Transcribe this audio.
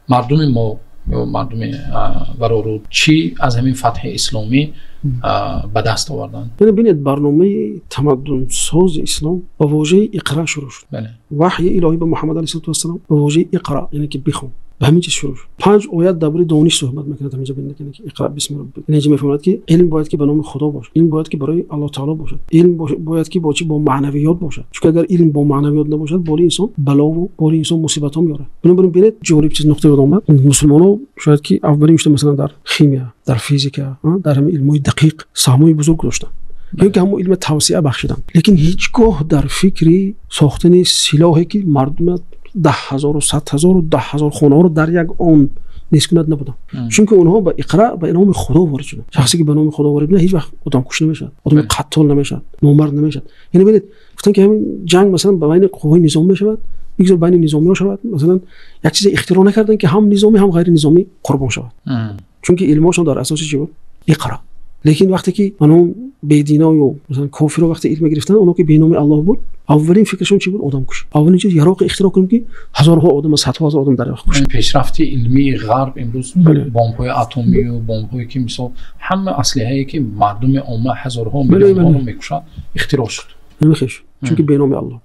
Мардуми мо ё мардуми варорӯд чӣ аз ҳамин фатҳи исломӣ ба даст оварданд? Яъне бинед, барномаи тамаддунсози ислом ба вожаи иқра шурӯъ шуд. Ваҳйи илоҳӣ ба Муҳаммад алайҳиссалоту вассалом ба вожаи иқра, яъне ки бихон, ба ҳамин чиз шурӯъ шуд. Панҷ оят дар бораи дониш суҳбат мекунад. Ҳаминҷа бинед, ки иқра бисми раббик, яъне инҷа мефаҳмад, ки илм бояд ки ба номи Худо бошад, илм бояд ки барои Аллоҳ таоло бошад, илм бояд ки бо чӣ? Бо маънавиёт бошад, чунки агар илм бо маънавиёт набошад, бори инсон балову бори инсон мусибатҳо меорад. Бинобар ин бинед, ҷолиб чиз, нуқта ёд омад: мусулмонҳо шояд ки аввалин шуда, масалан, дар химия, дар физика, дар ҳамин илмҳои дақиқ саҳмҳои бузург гузоштанд ё ки ҳамон илма тавсеа бахшиданд, лекин ҳеҷ гоҳ дар фикри сохтани силоҳе, ки мардума 10 000-у 100 000-у 10 000 хонаҳоро дар як он нест кунад, набуданд, чунки онҳо ба иқра, ба номи Худо ворид шуданд. Шахсе ки ба номи Худо ворид мешавад, ҳеҷ вақт одамкуш намешавад, одами қаттол намешавад, номард намешавад. Яъне бинед, гуфтанд, ки ҳамин ҷанг, масалан, ба байни қувваҳои низомӣ мешавад, бигзор байни низомиҳо шавад. Масалан, як чизе ихтироъ накарданд, ки ҳам низомӣ, ҳам ғайринизомӣ қурбон шавад, чунки илмҳошон дар асоси чӣ буд? Иқра. Лекин вақте ки анон бедино ё масалан кофиро вақте илм гирифтанд, оно ки беноми Аллоҳ буд, аввалин фикрашон чӣ буд? Одамкушӣ. Аввалин чиз, яроқи ихтироъ кунем, ки ҳазорҳо одам, садҳо ҳазор одам дар як кушад. Пешрафти илмии Ғарб имрӯз бомбҳои атомию бомбҳое, ки мисол ҳама аслиҳае, ки мардуми омма, ҳазорҳо миллионҳоро мекушад, ихтироъ шуд. Чунки беноми Аллоҳ.